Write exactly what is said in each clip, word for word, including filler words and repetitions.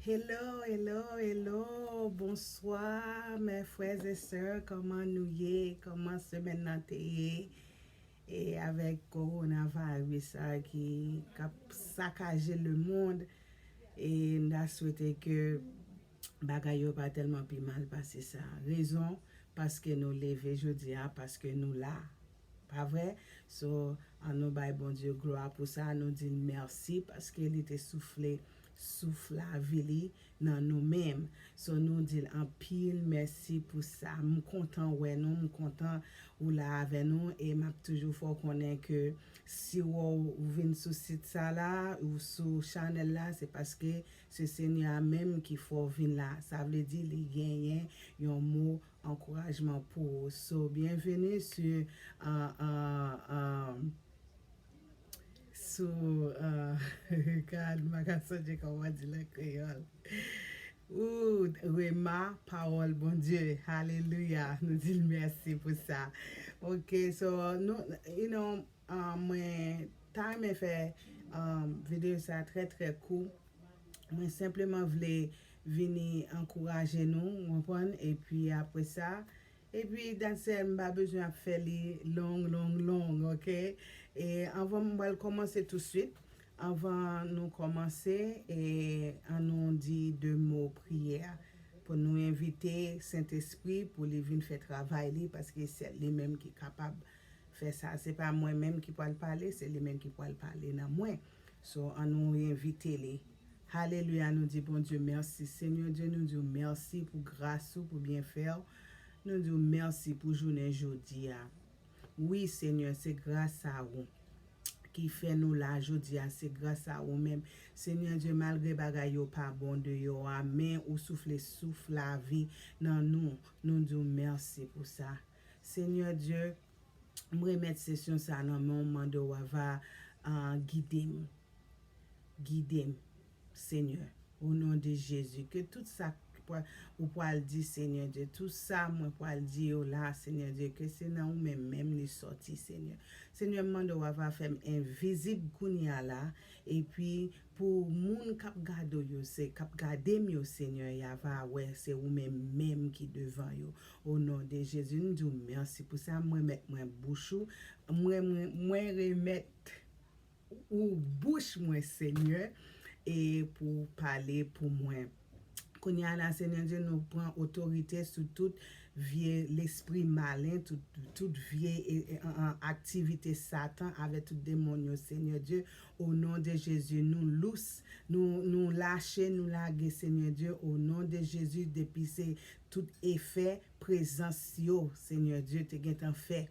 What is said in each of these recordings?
Hello, hello, hello. Bonswa, mes frères et sœurs. Kòman nou ye? Kòman semèn nan te ye? E avèk kowonaviris sa ki k ap sakaje lemonn, e m ta swete ke bagay yo pa tèlman pi mal pase sa. Rezon, paske nou leve jodi a, paske nou la. Pa vre? So, ann nou bay Bondye glwa pou sa, nou di l mèsi paske li te soufle souf lavi li nan nou menm. So, nou di l anpil mèsi pou sa. M kontan wè nou, m kontan ou la avè nou, e m ap toujou fè w konnen ke si w vin sou sit sa la, ou sou chanèl la, se paske se Senyè a menm ki fè w vin la. Sa vle di li genyen yon mo ankourajman pou ou. So, byenveni sou, uh, uh, uh, sou, uh, God, m pa ka sonje kòman di l an kreyòl. Ou, Rema, pawòl Bondye. Haleluya. Nou di l mèsi pou sa. Ok, so, nou, you know, uh, mwen ta renmen fè, um, videyo sa trè, trè kou. Mwen senpleman vle vini ankouraje nou, w konprann? Epi apre sa, epi that's it, m pa bezwen ap fè li long, long, long, ok? E anvan m pral kòmanse touswit, anvan nou kòmanse, e ann nou di de mo priyè pou nou envite Sentespri pou li vin fè travay li, paske se li menm ki kapab fè sa. Se pa mwen menm ki pral pale, se li menm ki pral pale nan mwen. So, ann nou envite li. Haleluya, nou di Bondye mèsi. Senyè Dye, nou di w mèsi pou gras ou, pou byenfè w. Nou di w mèsi pou jounen jodi a. Wi, Senyè, se gras a ou ki fè nou la jodi a, se gras a ou menm. Senyè Dye, malgre bagay yo pa bon deyò a, men ou soufle souf lavi nan nou. Nou di w mèsi pou sa. Senyè Dye, m remèt sesyon sa nan men w, m mande w ava, ah, gide m. Gide m, Senyè, o non de Jezi. Ke tout sa k pwa-, ou pral di, Senyè Dye, tout sa mwen pral di yo la, Senyè Dye, ke se nan ou menm menm li sòti, Senyè. Senyè, m mande w ava fè m envizib kounye a la, epi pou moun k ap gade w yo, se k ap gade m yo, Senyè, y ava wè se ou menm menm ki devan yo. O non de Jezi, m di w mèsi pou sa, mwen remèt mwen bouch ou, mwen, mwen, mwen remèt ou bouch mwen, Senyè, e pou w pale pou mwen. Kounye a la, Senyè Dye, nou pran otorite sou tout vye lespri malen, tout, tout vye, e, e, an, an, aktivite Satan avèk tout demon yo, Senyè Dye. O non de Jezi, nou lous, nou, nou lache, nou lage, Senyè Dye. O non de Jezi, depi se tout efè prezans yo, Senyè Dye, te gentan fè.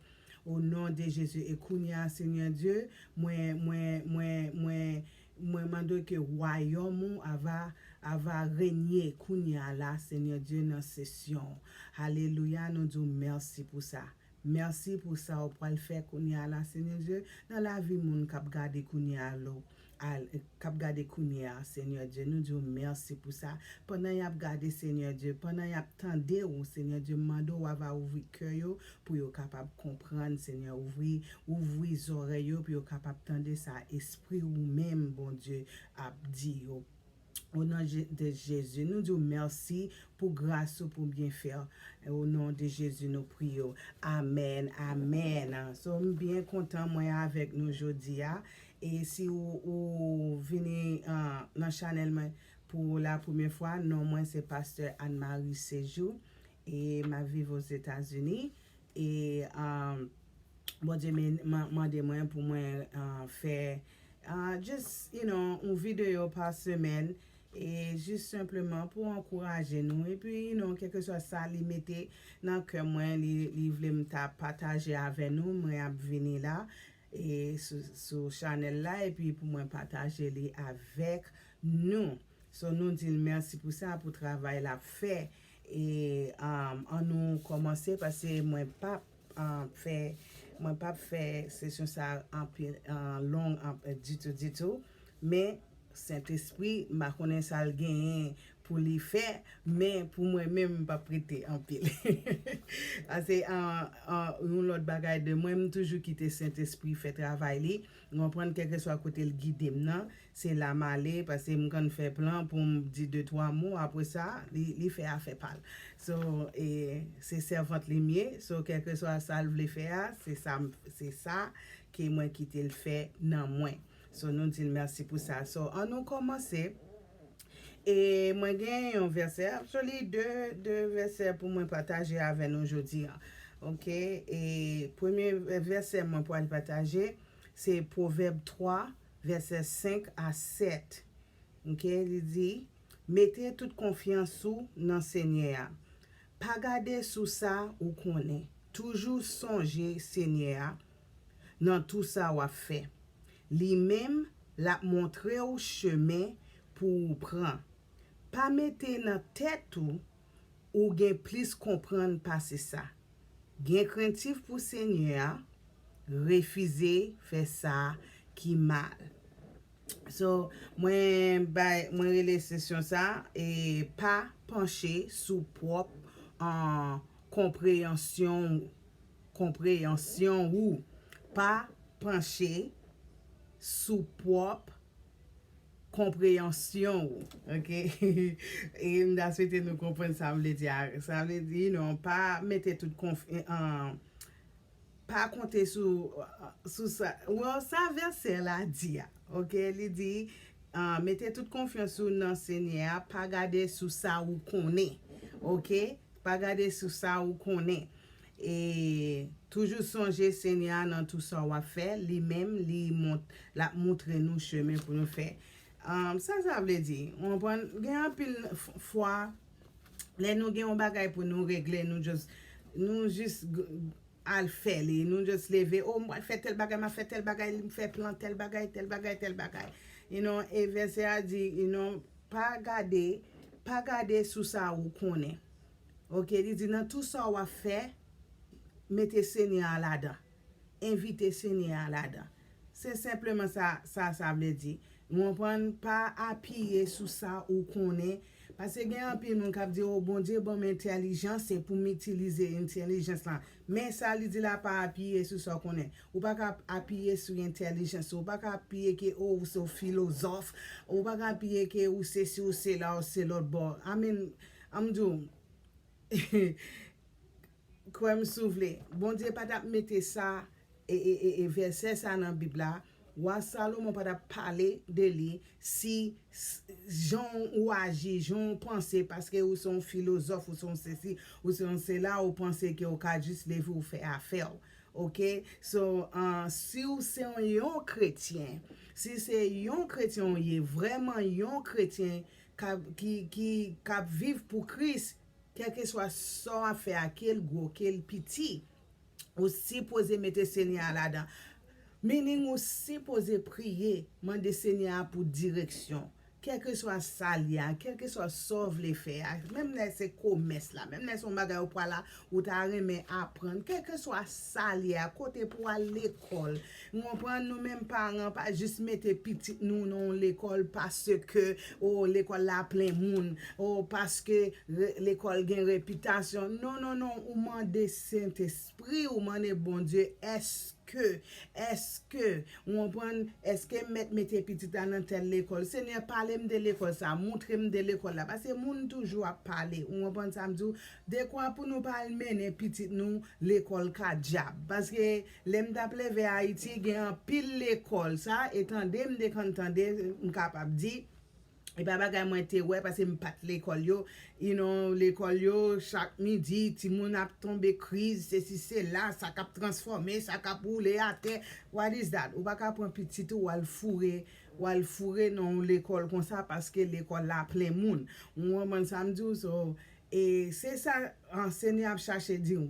O non de Jezi, e kounye a, Senyè Dye, mwen, mwen, mwen, mwen, mwen mande ke wayòm ou ava, ava renye kounye a la, Senyè Dye, nan sesyon. Alelouya, nou di w mèsi pou sa. Mèsi pou sa ou pral fè kounye a la, Senyè Dye, nan lavi moun k ap gade kounye a lo, al, k ap gade kounye a, Senyè Dye. Nou di w mèsi pou sa. Pandan y ap gade, Senyè Dye, pandan y ap tande ou, Senyè Dye, m mande w ava ouvri kè yo pou yo kapab konprann, Senyè. Ouvri, ouvri zòrèy yo pou yo kapab tande sa espri ou menm, Bondye, ap di yo. O non Je-, de Jezi, nou di w mèsi pou gras ou, pou byenfè w. O non de Jezi, nou priye w. Amèn, amèn. So, m byen kontan mwen avèk nou jodi a. E si ou, ou vini, ah, nan chanèl mwen pou la premyè fwa, non mwen se Pastè Anne Marie Séjour. E m ap viv Ozetazini. E, ah, Bondye men-, man-, mande mwen pou mwen, ah, fè, ah, just, you know, yon videyo pa semèn, e jis senpleman pou ankouraje nou. Epi, you know, kèlkeswa sa li mete nan kè mwen, li, li vle m ta pataje avè nou, mwen ap vini la, e sou, sou chanèl la, epi pou mwen pataje li avèk nou. So, nou di l mèsi pou sa, pou travay l ap fè. E, um, ann nou kòmanse, paske mwen p ap, um, fè, mwen p ap fè sesyon sa anpil, uh, long, uh, ditou, ditou. Men, Sentespri, m pa konnen sa l genyen pou li fè, men pou mwen menm, m p ap rete anpil. Ase, an, an, yon lòt bagay de mwen, m toujou kite Sentespri fè travay li. Ou konprann, kèlkeswa kote l gide m nan, se la m ale, paske m konn fè plan pou m di de twa mo, apre sa, li, li fè afè pa l. So, e, se sèvant li m ye, so, kèlkeswa sa l vle fè a, se sa, m- se sa ke mwen kite l fè nan mwen. So, nou di l mèsi pou sa. So, an nou kòmanse. E mwen gen yon vèsè, actually, de, de vèsè pou mwen pataje avè nou jodi a. Ok? E premye vèsè mwen pral pataje, se Pwovèb twa, vèsè senk a sèt. Ok? Li di, mete tout konfyans ou nan Senyè a. Pa gade sou sa ou konnen. Toujou sonje Senyè a nan tou sa w ap fè. Li menm, l ap montre w chemen pou ou pran. Pa mete nan tèt ou ou gen plis konprann pase sa. Gen krentif pou Senyè a, refize fè sa ki mal. So, mwen bay, mwen rele sesyon sa, e pa panche sou pwòp, an, konpreyansyon, konpreyansyon ou. Pa panche sou pwòp konpreyansyon ou. Ok? E m ta swete nou konprann sa m vle di a. Sa vle di, non, pa mete tout konf, an, pa konte sou, sou sa. Well, sa vèsè la di a. Ok? Li di, ah, mete tout konfyans ou nan Senyè a, pa gade sou sa ou konnen. Ok? Pa gade sou sa ou konnen. E toujou sonje Senyè a nan tou sa w ap fè, li menm, li mont, l ap montre nou chemen pou nou fè. Um, sa sa vle di? Ou konprann? Gen anpil f- fwa, lè nou gen yon bagay pou nou regle, nou just, nou jis g- al fè li. Nou just leve, oh, m pral fè tèl bagay, m ap fè tèl bagay, m fè plan tèl bagay, tèl bagay, tèl bagay. You know, e vèsè a di, you know, pa gade, pa gade sou sa ou konnen. Ok, li di nan tou sa w ap fè, mete Senyè a ladan. Envite Senyè a ladan. Se senpleman sa, sa, sa vle di. Ou konprann? Pa apiye sou sa ou konnen. Paske gen anpil moun k ap di, oh, Bondye ban m entèlijans, se pou m itilize entèlijans lan. Men sa li di la, pa apiye sou sa w konnen. Ou pa ka apiye sou entèlijans ou. Ou pa ka apiye ke, oh, ou se yon filozòf. Ou pa ka apiye ke ou se si, ou se la, ou se lòt bò. I mean, an m di w, kwè m si w vle, Bondye pa t ap mete sa, e, e, e, e vèsè sa nan Bib la, Wa Salomon pa t ap pale de li si s- jan w aji, jan w panse, paske ou se yon filozòf, ou se yon sesi, ou se yon sela, ou panse ke ou ka jis leve ou fè afè w. Ok? So, uh, si w se yon, yon kretyen, si se yon kretyen ou ye, vrèman yon kretyen k ap- ki, ki, k ap viv pou Kris, kèlkeswa sa w ap fè a, ke l gwo, ke l piti, ou sipoze mete Senyè a ladan. Meaning, ou sipoze priye, mande Senyè a pou direksyon. Kèlkeswa sa l ye a, kèlkeswa sa w vle fè a, menm lè se komès la, menm lè se yon bagay ou pral la, ou ta renmen aprann, kèlkeswa sa l ye a, kote pou al lekòl. Ou konprann, nou menm paran, pa jis mete pitit nou nan yon lekòl paske, o, lekòl la plen moun, o, paske re- lekòl gen repitasyon. Non, non, non, ou mande Sentespri, ou mande Bondye, èske, èske, ou konprann, èske m mèt mete pitit la nan tèl lekòl? Senyè, pale m de lekòl sa, montre m de lekòl la. Paske moun toujou ap pale, ou konprann sa m di w? Dekwa pou nou pa al mennen pitit nou lekòl ka dyab. Paske lè m t ap leve Ayiti, gen anpil lekòl sa, e tande m te konn tande, m kapab di, e pa bagay mwen te wè, paske m pa t lekòl yo. You know, lekòl yo, chak midi, timoun ap tonbe kriz, sesi, sela, sa k ap transfòme, sa k ap woule atè. What is that? Ou pa ka pran pitit ou, w al foure, w al foure nan yon lekòl konsa, paske lekòl la plen moun. Ou konprann sa m di w? So, e se sa, ah, Senyè ap chache di w.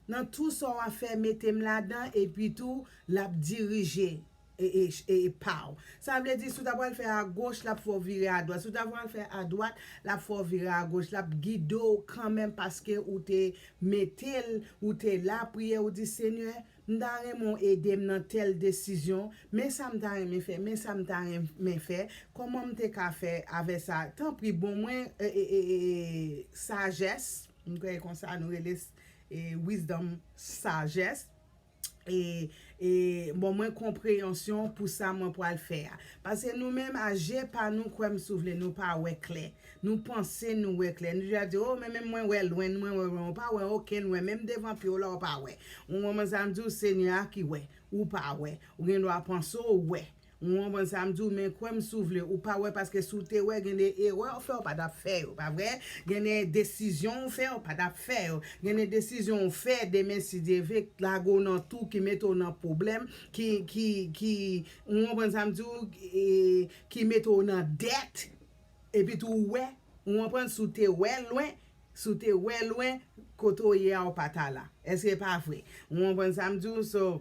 Nan tou sa w ap fè, mete m ladan, epi tou, l ap dirije e, e, e, e pa w. Sa vle di, si w ta pral fè agoch, l ap fè w vire adwat. Si w ta pral fè adwat, l ap fè w vire agoch. L ap gide w kanmenm paske ou te mete l, ou te lapriyè, ou di, Senyè, M ta renmen w ede m nan tèl desizyon, men sa m ta renmen fè, men sa m ta renmen fè, kòman m te ka fè avè sa? Tanpri, bon mwen e, e, e, e, sajès, m kwè e konsa nou rele e, wisdom, sajès, e, e bon mwen konpreyansyon pou sa mwen pral fè a. Paske nou menm, a je pa nou, kwè m si w vle, nou pa wè klè. Nou panse nou wè klè. Nou deja di, o, men menm mwen wè lwen, mwen wè lwen. Ou pa wè okenn lwen. Menm devan pye w la, ou pa wè. Ou konprann sa m di w? Senyè a ki wè. Ou pa wè. Ou gen dwa panse w wè. Ou konprann sa m di w? Men kwè m si w vle. Ou pa wè, paske si w te wè, gen de erè w fè, ou pa t ap fè yo. Pa vre? Gen de desizyon w fè, ou pa t ap fè yo. Gen de desizyon w fè, demen si Dye vle, k lage w nan tou, ki mete w nan pwoblèm, ki, ki, ki, ou konprann sa m di w? E, ki mete w nan dèt, epi tou w wè, ou konprann, si w te wè lwen, si w te wè lwen, kote w ye a, ou pa ta la. Èske pa vre? Ou konprann sa m di w? So,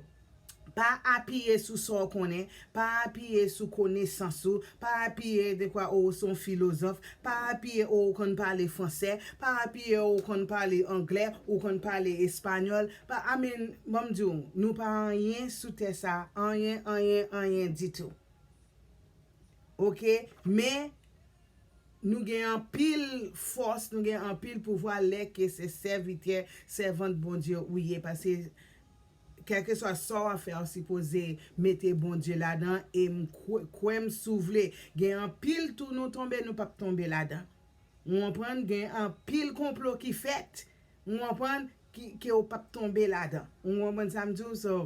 pa apiye sou sa w konnen, pa apiye sou konesans ou, pa apiye de kwa, o, w se yon filozòf, pa apiye, o, w konn pale fransè, pa apiye, o, w konn pale anglè, ou konn pale espanyòl, pa, I mean, ban m di w, nou pa anyen sou tè sa, anyen, anyen, anyen ditou. Oke? Men, nou gen anpil fòs, nou gen anpil pouvwa lè ke se sèvitè, sèvant Bondye ou ye. Paske, kèlkeswa sa w ap fè, ou sipoze mete Bondye ladan, e m kwè, kwè m si w vle, gen anpil tou nou tonbe, nou p ap tonbe ladan. Ou konprann? Gen anpil konplo ki fèt. Ou konprann? Ki, ke w p ap tonbe ladan. Ou konprann sa m di w? So,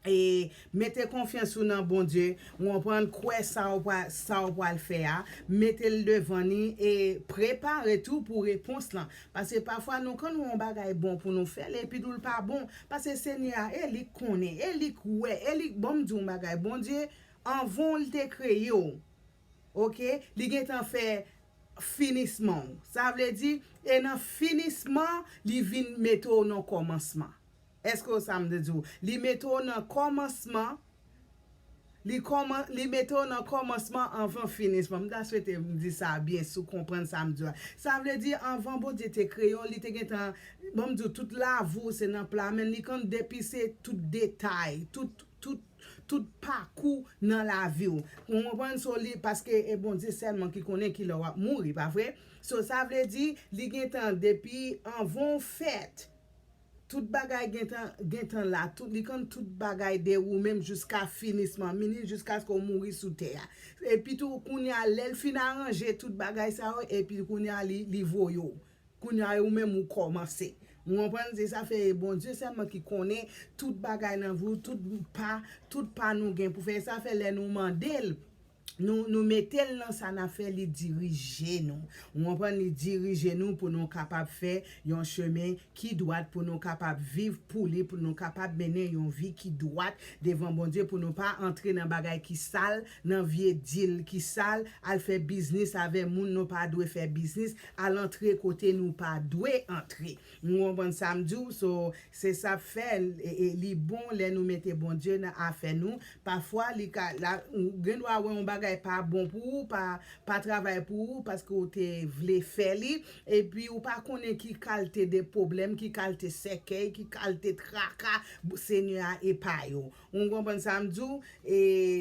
e, mete konfyans ou nan Bondye. Ou konprann? Kwè sa w pral, sa w pral fè a. Mete l devan ni e prepare tou pou repons lan. Paske pafwa nou konn wè yon bagay bon pou nou fè l, epi tou l pa bon. Paske Senyè a, e li k konnen, e li k wè, e li k, ban m di w yon bagay. Bondye, anvan l te kreye w, oke, li gentan fè finisman w. Sa vle di, e nan finisman, li vin mete w nan kòmansman. Èske w sa m te di w? Li mete w nan kòmansman, li kòman, li mete w nan kòmansman anvan finisman. M ta swete m di sa byen, si w konprann sa m di w la. Sa vle di, anvan Bondye te kreye w, li te gentan, ban m di w, tout lavi w se nan pla men li, konn depi se tout detay, tout, tout, tout pakou nan lavi w. Ou konprann? So, li, paske e Bondye sèlman ki konnen kilè w ap mouri, pa vre? So, sa vle di, li gentan, depi anvan w fèt, tout bagay gentan, gentan la, tout, li konn tout bagay de ou menm jiska finisman, mini jiskaske w mouri sou tè a. Epi tou, kounye a, lè l fin aranje tout bagay sa yo, epi kounye a, li, li voye w. Kounye a, ou menm, ou kòmanse. Ou konprann? Se sa fè e Bondye sèlman ki konnen tout bagay nan vi w, tout pa, tout pa nou gen pou fè. Sa fè lè nou mande l, nou, nou mete l nan sa n ap fè, li dirije nou. Ou konprann? Li dirije nou pou nou kapab fè yon chemen ki dwat, pou nou kapab viv pou li, pou nou kapab mennen yon vi ki dwat devan Bondye, pou nou pa antre nan bagay ki sal, nan vye dil ki sal, al fè biznis avè moun nou pa dwe fè biznis, al antre kote nou pa dwe antre. Ou konprann sa m di w? So, se sa fè, e, e, li bon lè nou mete Bondye nan afè nou. Pafwa, li ka, la, ou gen dwa wè yon bagay pa bon pou ou, pa, pa travay pou ou, paske ou te vle fè li, epi ou pa konnen ki kalte de pwoblèm, ki kalte sèkèy, ki kalte traka Senyè a epa yo. Ou konprann sa m di w? E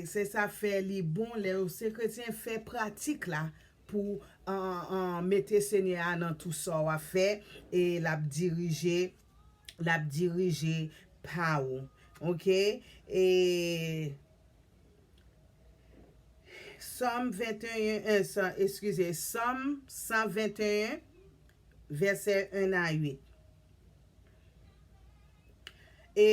se sa fè li bon lè w se kretyen, fè pratik la pou, an, an, mete Senyè a nan tou sa w ap fè, e l ap dirije, l ap dirije pa ou. Oke? E Sòm venteyen, e, sa, eskize, Sòm san venteyen, vèsè en a uit. E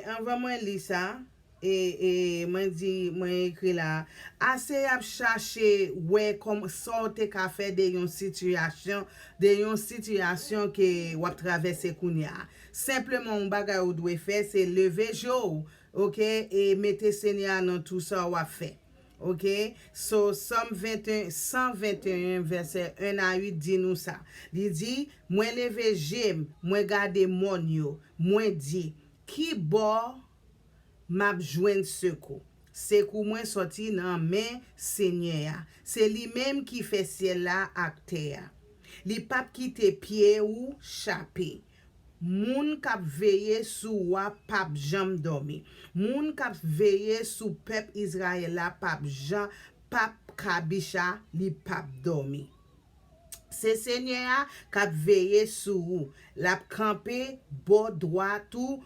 anvan mwen li sa, e, e mwen di, mwen ekri la, ase ap chache wè kòm, sa w te ka fè de yon sitiyasyon, de yon sitiyasyon ke w ap travèse kounye a. Senpleman, yon bagay ou dwe fè, se leve je w, oke, e mete Senyè a nan tou sa w ap fè. Oke? So, Sòm venteyen, san venteyen, vèsè en a uit di nou sa. Li di, mwen leve je m, mwen gade mòn yo, mwen di, ki bò m ap jwenn sekou? Sekou mwen sòti nan men Senyè a. Se li menm ki fè syèl la ak tè a. Li p ap kite pye ou chape. Moun k ap veye sou ou a p ap janm dòmi. Moun k ap veye sou pèp Izrayèl la p ap jan p ap kabicha, li p ap dòmi. Se Senyè a k ap veye sou ou. L ap kanpe bò dwat ou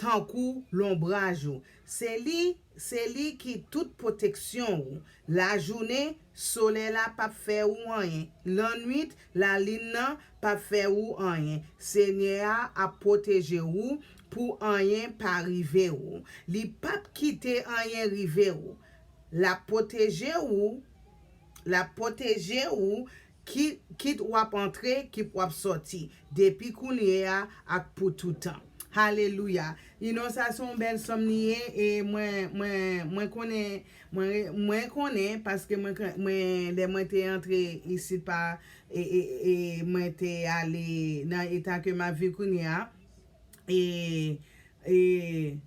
tankou lonbraj ou. Se li, se li ki tout pwoteksyon ou. Lajounen, solèy la p ap fè ou anyen. Lannwit, lalin nan p ap fè ou anyen. Senyè a ap pwoteje ou pou anyen pa rive ou. Li p ap kite anyen rive ou. L ap pwoteje ou, l ap pwoteje ou, ki, kit w ap antre, kit w ap sòti, depi kounye a ak pou toutan. Alelouya. You know, sa se yon bèl sòm li ye, e mwen, mwen, mwen konnen, mwen, mwen konnen, paske mwen, mwen, lè mwen te antre isit pa, e, e, e mwen te ale nan eta ke m ap viv kounye a, e, e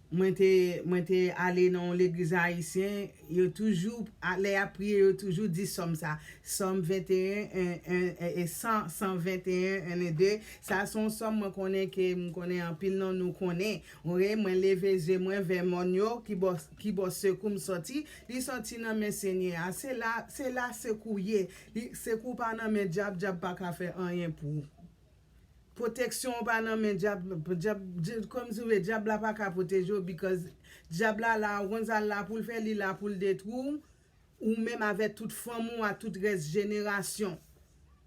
mwen te, mwen te ale nan yon legliz ayisyen, yo toujou, a, lè y ap priye, yo toujou di sòm sa, sòm venteyen, en, en, e, e san, san venteyen, en e de. Sa se yon sòm mwen konnen ke m konnen anpil nan nou konnen. Ou wè, mwen leve zye mwen vè mòn yo, ki bò, ki bò sekou m sòti, li sòti nan men Senyè a. Se la, se la sekou ye. Li, sekou pa nan men dyab, dyab pa ka fè anyen pou ou. Pwoteksyon w pa nan men dyab, dyab, dyab, kòm si w vle, dyab la pa ka pwoteje w, because dyab la la, ou konn sa l la pou l fè, li la pou l detwi w, ou menm avèk tout fanmi w a, tout rès jenerasyon.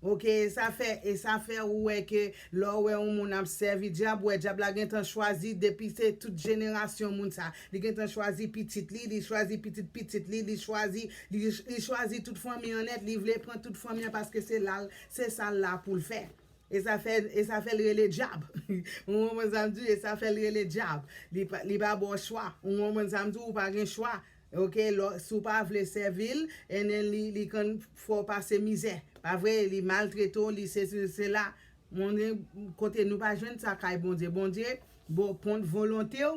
Oke, e sa fè, e sa fè ou wè ke lè w wè yon moun ap sèvi dyab, ou wè dyab la gentan chwazi depi se tout jenerasyon moun sa. Li gentan chwazi pitit li, li chwazi pitit pitit li, li chwazi, li, li chwazi tout fanmi an nèt, li vle pran tout fanmi an paske se la, se sa l la pou l fè. E sa fè, e sa fè l rele dyab. Ou konprann sa m di w? E sa fè l rele dyab. Li pa, li pa ba w chwa. Ou konprann sa m di w? Ou pa gen chwa. Oke, lò, si w pa vle sèvi l, and then li, li konn fè w pase mizè. Pa vre, li maltrete w, li sesi, sela. Kote nou pa jwenn sa kay Bondye. Bondye, bon, kont volonte w,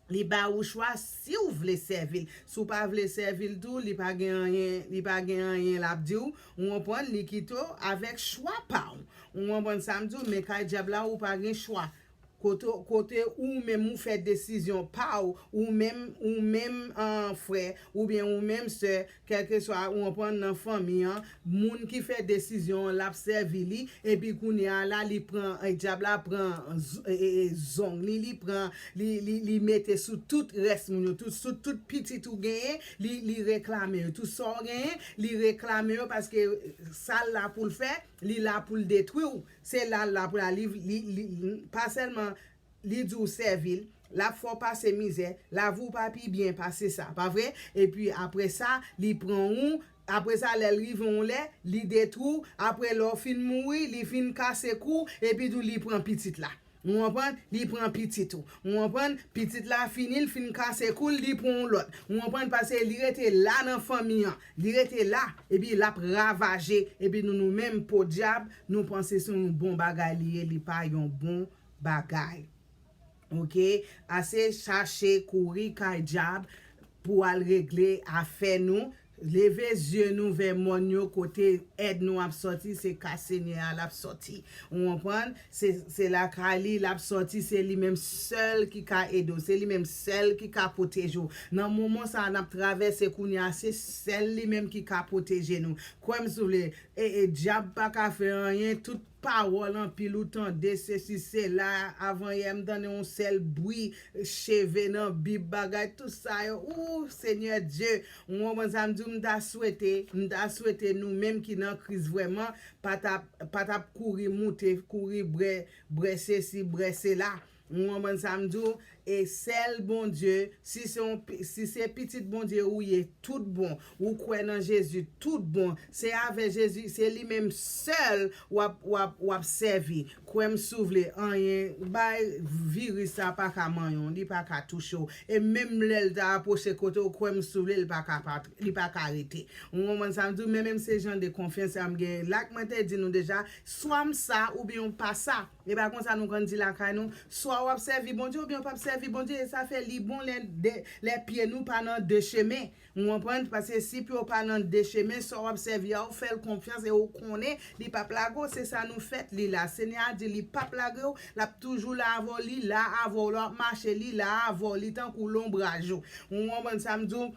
li ba ou chwa si w vle sèvi l. Si w pa vle sèvi l tou, li pa gen anyen, li pa gen anyen l ap di w. Ou konprann, li kite w avèk chwa pa w. Ou konprann sa m di w, men kay dyab la, ou pa gen chwa. Kote, kote ou menm ou fè desizyon pa w, ou menm, ou menm, an, frè, oubyen ou menm sè, kèlkeswa ou anprann nan fanmi an, moun ki fè desizyon an, l ap sèvi li, epi kounye a la, li pran, e, dyab la pran z-, e, e, e, zong li, li pran, li, li, li mete sou tout rès moun yo, tout, sou tout pitit ou genyen, li, li reklame yo. Tout sa w genyen, li reklame yo, paske sa l la pou l fè, li la pou l detwi w. Se la l la pou la, li, li, li, pa sèlman li di w sèvi l, l ap fè w pase mizè, lavi w pa pi byen pase sa, pa vre? Epi apre sa, li pran ou, apre sa, lè l rive yon lè, li detwi w, apre lè w fin mouri, li fin kase kou, epi tou li pran pitit la. Ou konprann? Li pran pitit ou. Ou konprann? Pitit la fini, l fin kase kou l, li pran yon lòt. Ou konprann? Paske li rete la nan fanmi an. Li rete la, epi l ap ravaje. Epi nou, nou menm, podyab, nou panse se yon bon bagay li ye, li pa yon bon bagay. Oke? Ase chache kouri kay dyab pou al regle afè nou. Leve zye nou vè mòn yo kote èd nou ap sòti, se ka Senyè a l ap sòti. Ou konprann? Se, se lakay li l ap sòti, se li menm sèl ki ka ede w, se li menm sèl ki ka pwoteje w. Nan moman sa a n ap travèse kounye a, se sèl li menm ki ka pwoteje nou. Kwè m si w vle, e, e, dyab pa ka fè anyen, tout pawòl anpil ou tande, sesi, sela, avanyè m tande yon sèl bri, cheve nan Bib, bagay, tout sa yo. Ou, Senyè Dye, ou konprann sa m di w, m ta swete, m ta swete nou menm ki nan Kris vrèman, pa t ap, pa t ap kouri moute, kouri bwè, bwè sesi, bwè sela. Ou konprann sa m di w? E sèl Bondye, si se yon pi-, si se pitit Bondye ou ye, tout bon. Ou kwè nan Jezi, tout bon. Se avè Jezi, se li menm sèl w ap, w ap, w ap sèvi. Kwè m si w vle, anyen, bay viris sa pa ka manyen w, li pa ka touche w. E menm lè l ta apwoche kote w, kwè m si w vle, li pa ka pa, li pa ka rete. Ou konprann sa m di w? Men menm se jan de konfyans sa m gen. Like mwen te di nou deja, swa m sa oubyen w pa sa. E pa konsa nou konn di lakay nou, swa w ap sèvi Bondye oubyen w p ap sèvi Sèvi Bondye, e sa fè li bon lè, de, lè pye nou pa nan de chemen. Ou konprann? Paske si pye w pa nan de chemen, sa w ap sèvi a, ou fè l konfyans e ou konnen li p ap lage w. Se sa nou fèt li la. Senyè a di li p ap lage w, l ap toujou la avè w, li la avè w, l ap mache, li la avè w, li tankou lonbraj ou. Ou konprann sa m di w?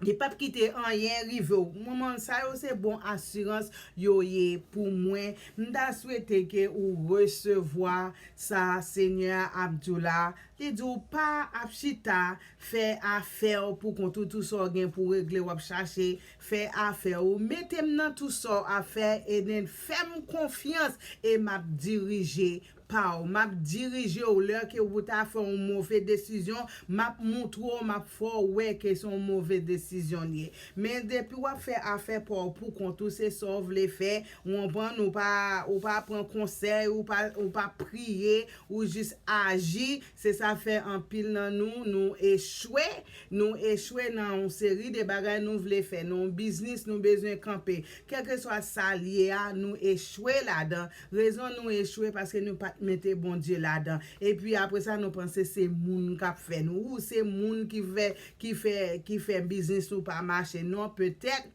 Li p ap kite anyen rive w. Manman, sa yo se bon asirans yo ye pou mwen. M ta swete ke ou resevwa sa Senyè a ap di w la. Li di w pa ap chita, fè afè w pou kont ou, tou sa w gen pou regle, w ap chache fè afè w. Mete m nan tou sa w ap fè, e fè m konfyans, e m ap dirije pa w. M ap dirije w lè ke ou ta fè yon move desizyon, m ap moutre w, m ap fè w wè ke se yon move desizyon l ye. Men depi w ap fè afè pa w pou kont ou, se sa w vle fè, ou konprann, ou pa, ou pa pran konsèy, ou pa, ou pa priye, ou jis aji, se sa fè anpil nan nou, nou echwe, nou echwe nan yon seri de bagay nou vle fè, nan yon biznis nou bezwen kanpe. Kèlkeswa sa l ye a, nou echwe ladan. Rezon nou echwe paske nou pa t mete Bondye ladan. Epi apre sa, nou panse se moun k ap fè nou. Ou se moun ki fè, ki fè, ki fè biznis ou pa mache. Non, petèt,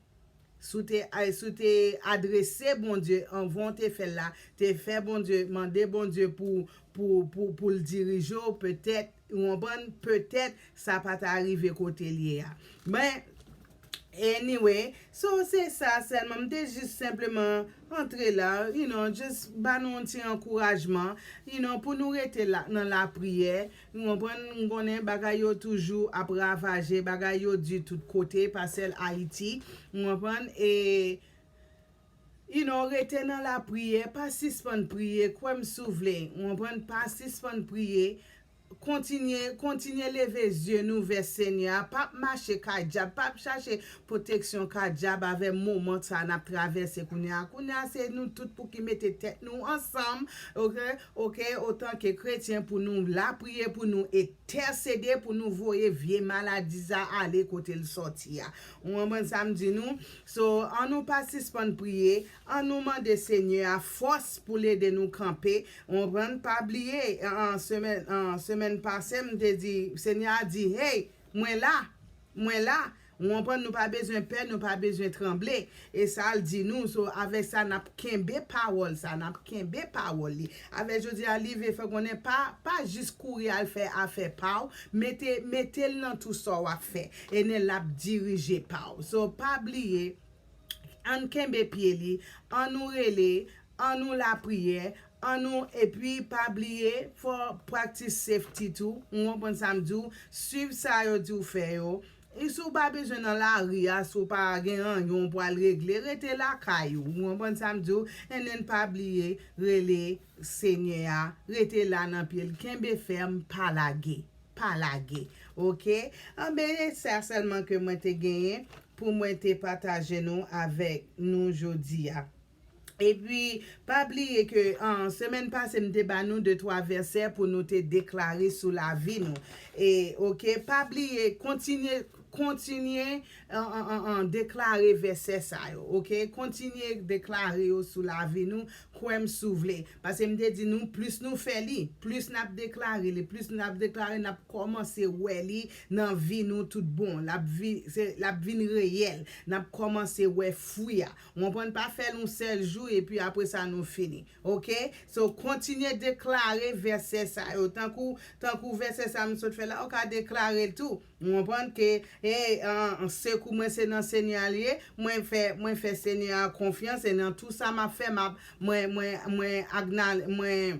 si w te, si w te adrese Bondye anvan w te fè l la, te fè Bondye, mande Bondye pou, pou, pou, pou l dirije w, petèt, ou konprann, petèt, sa pa ta rive kote l ye a. Men, anyway, so se sa sèlman. M te jis senpleman antre la, you know, just ba nou yon ti ankourajman, you know, pou nou rete la, nan lapriyè. Ou konprann, m konnen bagay yo toujou ap ravaje, bagay yo di tout kote, pa sèl Ayiti. Ou konprann, e, you know, rete nan lapriyè, pa sispann priye, kwè m si w vle. Ou konprann, pa sispann priye. Kontinye, kontinye leve zye nou vè Senyè a. P ap mache kay dyab, p ap chache pwoteksyon kay dyab avè moman sa n ap travèse kounye a. Kounye a, se nou tout pou ki mete tèt nou ansanm, oke, oke, otanke kretyen, pou nou lapriyè, pou nou entèsede, pou nou voye vye maladi sa ale kote l sòti a. Ou konprann sa m di nou? So, ann nou pa sispann priye, ann nou mande Senyè a fòs pou l ede nou kanpe. Ou konprann? Pa bliye, an, semèn, an, semèn pase, m te di, Senyè a di, hey, mwen la, mwen la. Ou konprann? Nou pa bezwen pè, nou pa bezwen tranble. E sa l di nou, so, avèk sa, n ap kenbe pawòl sa, n ap kenbe pawòl li. Avèk jodi a, li vle fè konnen pa, pa jis kouri al fè afè pa w, mete, mete l nan tou sa w ap fè. E nen l ap dirije pa w. So, pa bliye, ann kenbe pye li, ann nou rele, ann nou lapriyè, ann nou, epi pa bliye, fò practice safety tou. Ou konprann sa m di w? Swiv sa yo di w fè yo. E si w pa bezwen nan lari a, si w pa gen anyen w pral regle, rete lakay ou. Ou konprann sa m di w? And then pa bliye, rele Senyè a, rete la nan pye l, kenbe fèm, pa lage. Pa lage. Oke? Anben, e sa sèlman ke mwen te genyen pou mwen te pataje nou avèk nou jodi a. Epi, pa bliye ke, an, semèn pase, m te ba nou de twa vèsè pou nou te deklare sou lavi nou. E, oke, pa bliye, kontinye, kontinye, an, an, an, an, deklare vèsè sa yo, oke? Kontinye deklare yo sou lavi nou, kwè m si w vle. Paske m te di nou, plis nou fè li, plis n ap deklare li, plis n ap deklare, n ap kòmanse wè li nan vi nou tout bon. L ap vi-, se, l ap vin reyèl. N ap kòmanse wè fwi a. Ou konprann? Pa fè l yon sèl jou epi apre sa nou fini. Oke? So, kontinye deklare vèsè sa yo. Tankou, tankou vèsè sa m sot fè la, ou ka deklare l tou. Ou konprann ke, hey, an, sekou mwen se nan Senyè a l ye, mwen fè, mwen fè Senyè a konfyans, e nan tou sa m ap fè, m ap, mwen, mwen, mwen agnal-, mwen,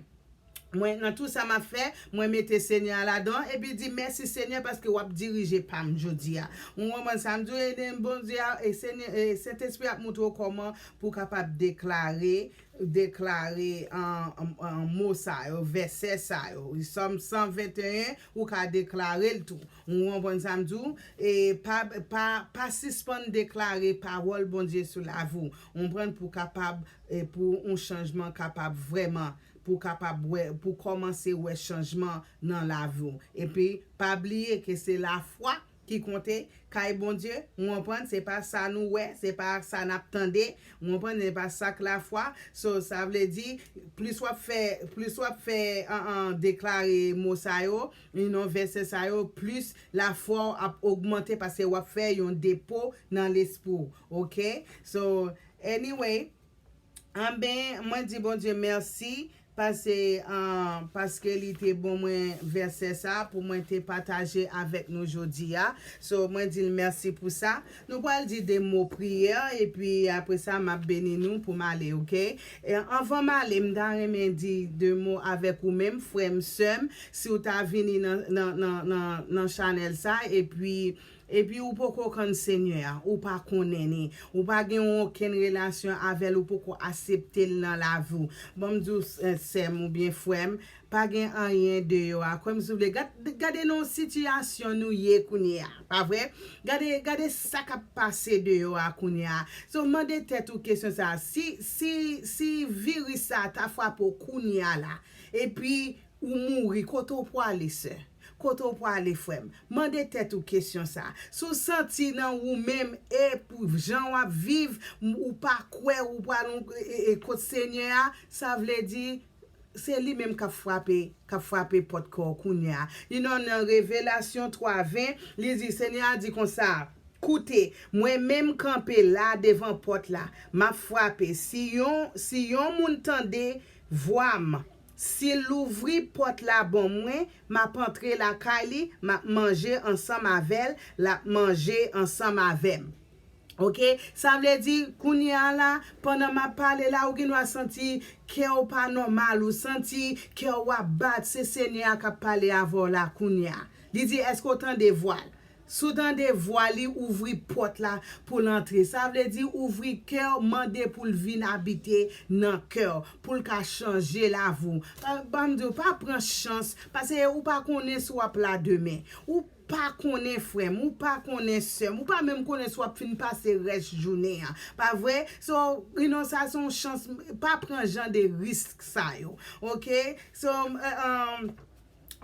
mwen, nan tou sa m ap fè, mwen mete Senyè a ladan, epi di, mèsi Senyè, paske w ap dirije pa m jodi a. Ou konprann sa m di w? E Bondye a, e Senyè, e Sentespri ap montre w kòman pou w kapab deklare, deklare, an, an, an, mo sa yo, vèsè sa yo. Sòm san venteyen, ou ka deklare l tou. Ou konprann sa m di w? E pa, pa, pa sispann deklare pawòl Bondye sou lavi w. Ou konprann? Pou kapab, e pou yon chanjman kapab vrèman, pou kapab wè, pou kòmanse wè chanjman nan lavi w. Epi, pa bliye ke se lafwa ki konte kay Bondye, ou konprann, se pa sa nou wè, se pa sa n ap tande, ou konprann, se pa sa k lafwa. So, sa vle di, plis w ap fè, plis w ap fè, an, an, deklare mo sa yo, you know, vèsè sa yo, plis lafwa w ap ogmante paske w ap fè yon depo nan lespri w, oke? So, anyway, anben, mwen di Bondye mèsi, pase, ah, paske li te bon mwen vèsè sa pou mwen te pataje avèk nou jodi a. So, mwen di l mèsi pou sa. Nou pral di de mo priyè, epi apre sa, m ap beni nou pou m ale, oke? E anvan m ale, m ta renmen di de mo avèk ou menm, frè m, sè m, si w ta vini nan, nan, nan, nan, nan chanèl sa, epi, epi ou poko konn Senyè a, ou pa konnen ni, ou pa gen okenn relasyon avè l, ou poko aksepte l nan lavi w. Ban m di w, eh, sè m oubyen frè m, pa gen anyen deyò a. Kwè m si w vle, gad, gade nan yon sitiyasyon nou ye kounye a, pa vre? Gade, gade sa k ap pase deyò a kounye a. So, mande tèt ou kesyon sa a. Si, si, si viris sa a ta frape w kounye a la, epi ou mouri, kote w pwale, sè? Kote w pwale, frè m? Mande tèt ou kesyon sa a. Si w santi nan ou menm, e pou jan w ap viv, m- ou pa kwè ou pral e, e, e kot Senyè a, sa vle di, se li menm k ap frape, k ap frape pòt kò w kounye a. You know, nan Revelasyon twa ven, li di, Senyè a di konsa, Koute, mwen menm kanpe la devan pòt la, m ap frape. Si yon, si yon moun tande vwa m, si l louvri pòt la ban mwen, m ap antre lakay li, m ap manje ansanm avè l, l ap manje ansanm avè m. Oke? Sa vle di, kounye a la, pandan m ap pale la, ou gendwa santi kè w pa nòmal, ou santi kè w ap bat, se Senyè a k ap pale avè w la kounye a. Li di, èske w tande vwa l? Si w tande vwa li, ouvri pòt la pou l antre. Sa vle di ouvri kè w, mande pou l vin abite nan kè w, pou l ka chanje lavi w. Pa, ban m di w, pa pran chans, paske ou pa konnen si w ap la demen. Ou pa konnen frè m, ou pa konnen sè m, ou pa menm konnen si w ap fin pase rès jounen an. Pa vre? So, you know, sa se yon chans, pa pran jan de risk sa yo. Oke? So, um, um,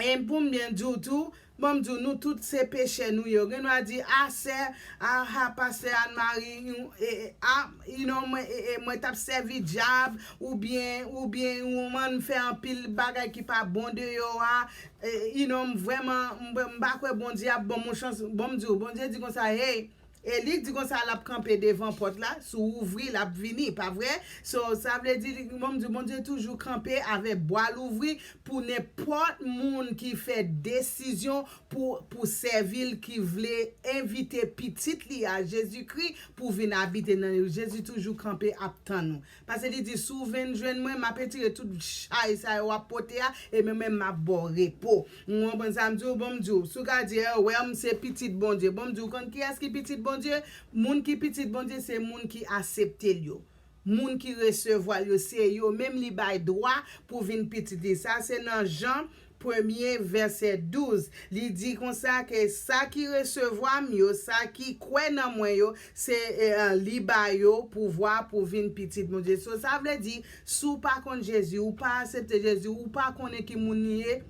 e pou m byen di w tou, ban m di w, nou tout se pechè nou ye. Ou gen dwa di, a sè, a, a pastè Anne Marie, e, e, a, you know, mwen, e, e, mwen t ap sèvi dyab, oubyen, oubyen, ou man fè anpil bagay ki pa bon deyò a, e, you know, m vrèman, m, m pa kwè Bondye ap ban m yon chans. Ban m di w, Bondye di konsa, hey, e li di konsa l ap kanpe devan pòt la, si w ouvri, l ap vini, pa vre? So, sa vle di, ban m di w, Bondye toujou kanpe avèk bwa louvri pou nenpòt moun ki fè desizyon pou, pou sèvi l, ki vle envite pitit li a, Jezikri, pou vin abite nan li. Jezi toujou kanpe ap tann ou. Paske li di, si w vin jwenn mwen, m ap retire tout chay sa yo w ap pote a, e mwen menm m ap ba w repo. Ou konprann sa m di w? Ban m di w, si w ka di, e, wè, m se pitit Bondye. Ban m di w, konn kiyès ki pitit Bondye? Moun ki pitit Bondye, se moun ki aksepte l yo. Moun ki resevwa l yo, se yo menm li bay dwa pou vin pitit li. Sa se nan Jan premye, vèsè douz. Li di konsa ke sa ki resevwa m yo, sa ki kwè nan mwen yo, se, e, li ba yo pouvwa pou vin pitit Bondye. So, sa vle di, si w pa konn Jezi, ou pa aksepte Jezi, ou pa konnen ki moun li ye,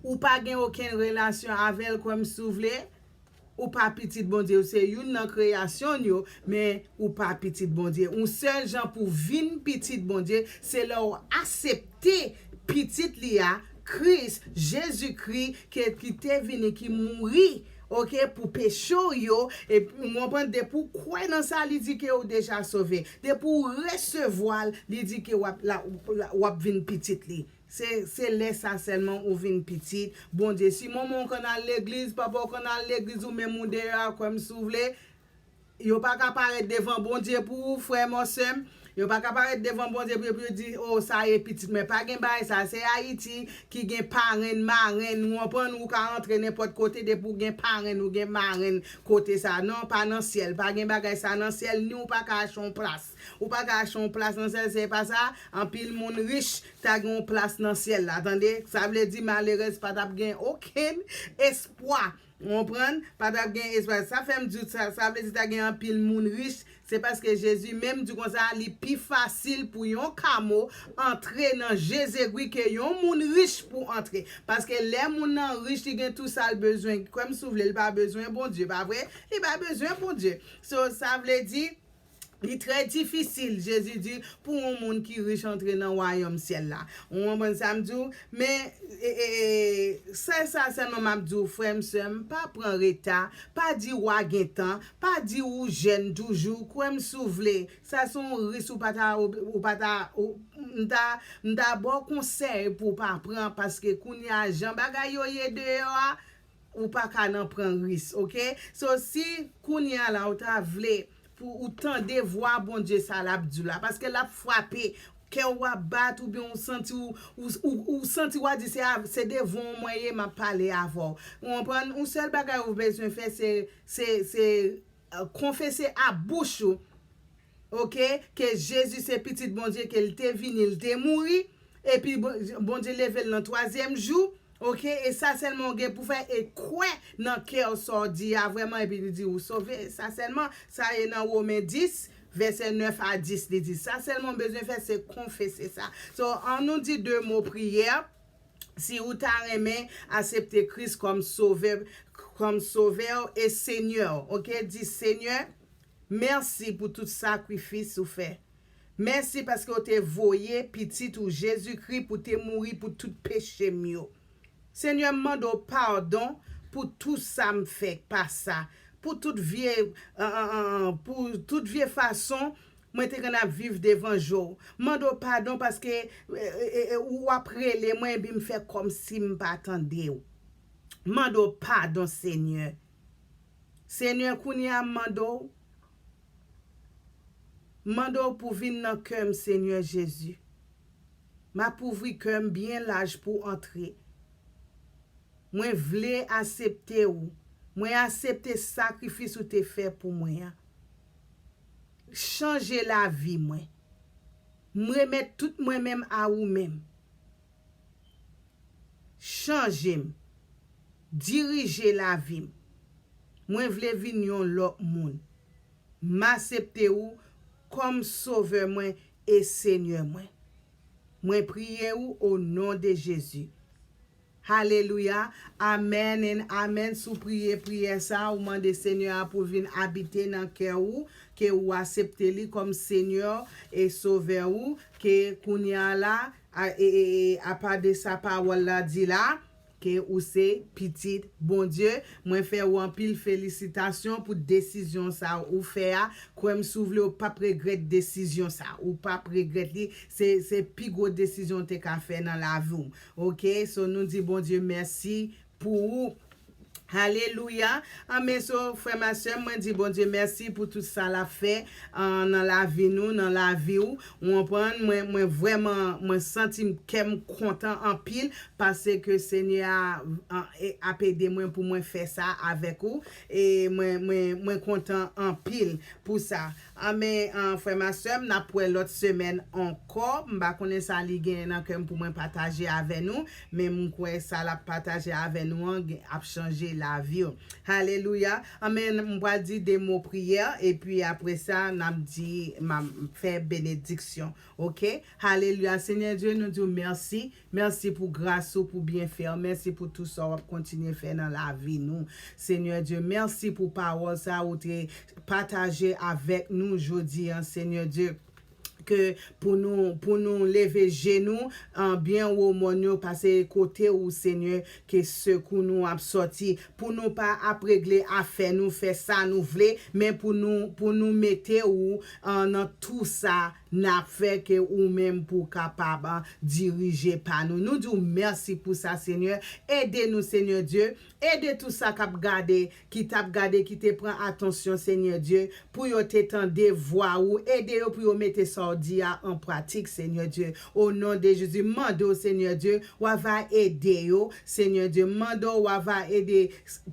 ou pa gen okenn relasyon avè l, kwè m si w vle, ou pa pitit Bondye, ou se youn nan kreyasyon l yo, men ou pa pitit Bondye. Yon sèl jan pou vin pitit Bondye, se lè w aksepte pitit li a, Kris, Jezikri, ke, ki te vini, ki mouri, oke, pou peche w yo, e w konprann, depi w kwè nan sa, li di ke w deja sove. Depi w resevwa l, li di ke w ap, la, w ap vin pitit li. Se, se lè sa sèlman ou vin pitit Bondye. Si manman w konn al legliz, papa w konn al legliz, ou menm ou deyò a, kwè m si w vle, yo pa ka parèt devan Bondye pou ou, frè m, sè m. Yo pa ka parèt devan Bondye pou yo, pou yo di, o, sa e pitit mwen. Pa gen bagay sa. Se Ayiti ki gen parenn, marenn, ou konprann, ou ka antre nenpòt kote, depi w gen parenn, ou gen marenn kote sa. Non, pa nan syèl. Pa gen bagay sa nan syèl, ni w pa ka achte yon plas. Ou pa ka achte yon plas nan syèl, se pa sa. Anpil moun rich ta gen yon plas nan syèl la, tande? Sa vle di malerèz pa t ap gen okenn espwa. Ou konprann? Pa t ap gen espwa. Sa fè m di w sa, sa vle di ta gen anpil moun rich, Se paske Jezi menm di konsa, li pi fasil pou yon kamo antre nan je zegwi ke yon moun rich pou antre. Paske lè moun nan rich, li gen tou sa l bezwen. Kwè m si w vle, li pa bezwen Bondye, pa vre? Li pa bezwen Bondye. So, sa vle di, li trè difisil, Jezi di, pou yon moun ki rich antre nan wayòm syèl la. Ou konprann sa m di w? Men, e, e, e, se sa sèlman m ap di w, frè m, sè m, pa pran reta, pa di w a gen tan, pa di ou jèn toujou, kwè m si w vle. Sa se yon risk ou pa ta, ou pa ta, ou, m ta, m ta ba w konsèy pou w pa pran, paske kounye a, jan bagay yo ye deyò a, ou pa ka nan pran risk, oke? So, si kounye a la, ou ta vle pou ou tande vwa Bondye sa l ap di w la, paske l ap frape, kè w ap bat, oubyen ou santi w, ou, ou, ou santi w a di, se, a, se devan w mwen ye, m ap pale avè w. Ou konprann? Yon sèl bagay ou bezwen fè, se, se, se, e, konfese a bouch ou, oke, ke Jezi se Pitit Bondye, ke l te vini, l te mouri, epi Bon-, Bondye leve l nan twazyèm jou, oke, e sa sèlman w gen pou fè, e kwè nan kè w sa w di a vrèman, epi li di ou sove, sa sèlman, sa e nan Women dis, vèsè nèf a dis, li di, sa sèlman w bezwen fè, se konfese sa. So, ann nou di de mo priyè, si ou ta renmen aksepte Kris kòm sovè, kòm sovè w e Senyè w, oke, di, Senyè, mèsi pou tout sakrifis ou fè. Mèsi paske w te voye Pitit ou Jezikri pou te mouri pou tout peche m yo. Senyè, m mande w padon pou tout sa m fè k pa sa, pou tout vye, e, e, e, pou tout vye fason mwen te konn ap viv devan je w. M mande w padon paske, e, e, e, e, ou ap rele mwen epi m fè kòmsi m pa tande w. M mande w padon, Senyè. Senyè, kounye a m mande w, m mande w pou vin nan kè m, Senyè Jezi. M ap ouvri kè m byen laj pou w antre. Mwen vle aksepte w. Mwen aksepte sakrifis ou te fè pou mwen an. Chanje lavi mwen. M remèt tout mwen menm a ou menm. Chanje m. Dirije lavi m. Mwen vle vin yon lòt moun. M aksepte ou kòm Sovè mwen e Senyè mwen. Mwen priye ou o non de Jezi. Alelouya. Amèn and amèn. Si w priye priyè sa, ou mande Senyè a pou l vin abite nan kè ou, ke ou aksepte li kòm Senyè e Sovè ou, ke kounye a la, a, e, e, e, apa de sa pawòl la di la, ke ou se pitit Bondye. Mwen fè ou anpil felisitasyon pou desizyon sa ou fè a. Kwè m si w vle, ou p ap regrèt desizyon sa. Ou p ap regrèt li. Se, se pi gwo desizyon w te ka fè nan lavi w. Oke? So, nou di Bondye mèsi pou ou. Alelouya. Amèn. So, frè m a sè m, mwen di Bondye mèsi pou tout sa l ap fè, a, nan lavi nou, nan lavi w. Ou konprann? Mwen, mwen vrèman, mwen santi m, kè m kontan anpil, paske Senyè a, a, e, ap ede mwen pou mwen fè sa avèk ou. E mwen, mwen, mwen kontan anpil pou sa. Amèn, a, frè m a sè m, n ap wè lòt semèn ankò. M pa konnen sa li genyen nan kè m pou mwen pataje avè nou, men m kwè sa l ap pataje avè nou an gen, ap chanje lavi w. Alelouya. Amèn. M pral di de mo priyè, epi apre sa, n ap di, m ap fè benediksyon. Oke? Alelouya. Senyè Dye, nou di w mèsi. Mèsi pou gras ou, pou byenfè w. Mèsi pou tou sa w ap kontinye fè nan lavi nou. Senyè Dye, mèsi pou pawòl sa ou te pataje avèk nou jodi a, Senyè Dye. Ke pou nou, pou nou leve je nou, a, byen wo, mòn yo, pase kote ou, Senyè, ke sekou nou ap sòti. Pou nou pa ap regle afè nou, fè sa nou vle, men pou nou, pou nou mete ou, a, nan tou sa n ap fè, ke ou menm pou w kapab, a, dirije pa nou. Nou di w mèsi pou sa, Senyè. Ede nou, Senyè Dye. Ede tou sa k ap gade, ki t ap gade, ki te pran atansyon, Senyè Dye, pou yo te tande vwa ou. Ede yo pou yo mete sa w di a an pratik, Senyè Dye. O non de Jezi, m mande w, Senyè Dye, w a va ede yo, Senyè Dye. M mande w, w a va ede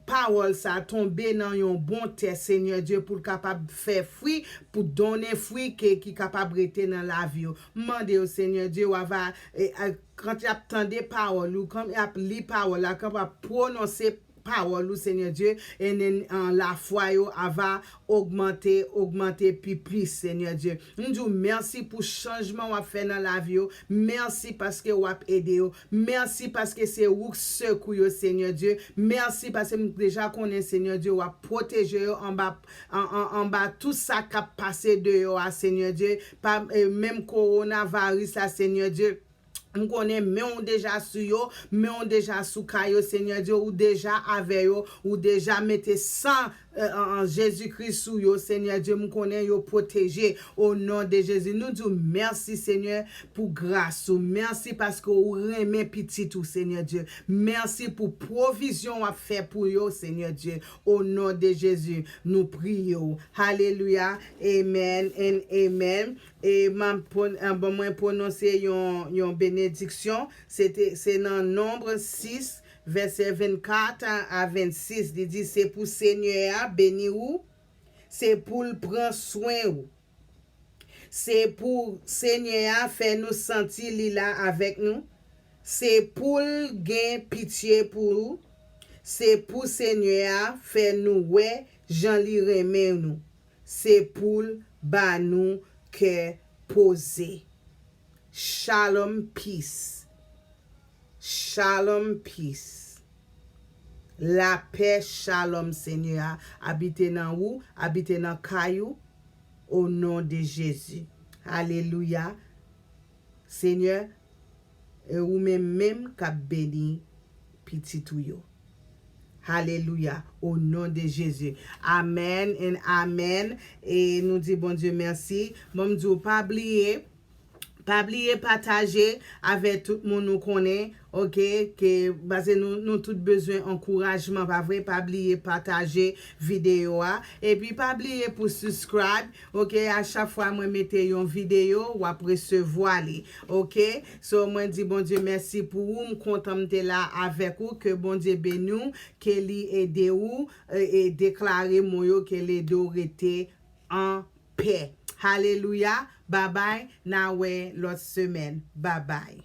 pawòl sa tonbe nan yon bon tè, Senyè Dye, pou l kapab fè fwi, pou donnen fwi ke, ki kapab rete nan lavi yo. M mande w, Senyè Dye, w a va, e, e, kan y ap tande pawòl ou, kan y ap li pawòl la, kan y ap pwononse pawòl ou, Senyè Dye, e nen an lafwa yo ava ogmante, ogmante pi plis, Senyè Dye. M di w mèsi pou chanjman w ap fè nan lavi yo. Mèsi paske w ap ede yo. Mèsi paske se ou k sekou yo, Senyè Dye. Mèsi paske m deja konnen, Senyè Dye, w ap pwoteje yo anba, an, an, anba tout sa k ap pase deyò a, Senyè Dye. Pa, e, menm kowonaviris la, Senyè Dye. M konnen men w deja sou yo, men w deja sou kay yo, Senyè Dye, ou deja avè yo, ou deja mete san, e, an, an Jezikri sou yo, Senyè Dye, m konnen yo pwoteje, o non de Jezi. Nou di w mèsi, Senyè, pou gras ou. Mèsi paske ou renmen pitit ou, Senyè Dye. Mèsi pou pwovizyon w ap fè pou yo, Senyè Dye. O non de Jezi, nou priye w. Alelouya. Amen and amen. E m ap pwon-, e, ban mwen pwononse yon, yon benediksyon. Se te, se nan Nonb sis, vèsè vennkat a vennsis. Li di, se pou Senyè a beni ou, se pou l pran swen ou. Se pou Senyè a fè nou santi li la avèk nou. Se pou l gen pitye pou ou. Se pou Senyè a fè nou wè jan li renmen nou. Se pou l ba nou kè poze. Shalom, peace. Shalom, peace. Lapè, shalom, Senyè a abite nan ou, abite nan kay ou, o non de Jezi. Alelouya. Senyè, e ou menm menm k ap beni pitit ou yo. Alelouya. O non de Jezi. Amen and amen. E nou di Bondye mèsi. Bon, m di w, pa bliye, pa bliye pataje avè tout moun ou konnen, oke, ke, paske nou, nou tout bezwen ankourajman, pa vre? Pa bliye pataje videyo a. Epi pa bliye pou subscribe, oke? A chak fwa mwen mete yon videyo, w ap resevwa li, oke? So, mwen di Bondye mèsi pou ou, m kontan m te la avèk ou, ke Bondye beni w, ke li ede ou, e, e deklare mo yo, ke l ede w rete an pè. Alelouya, babay, n a wè lòt semèn. Babay.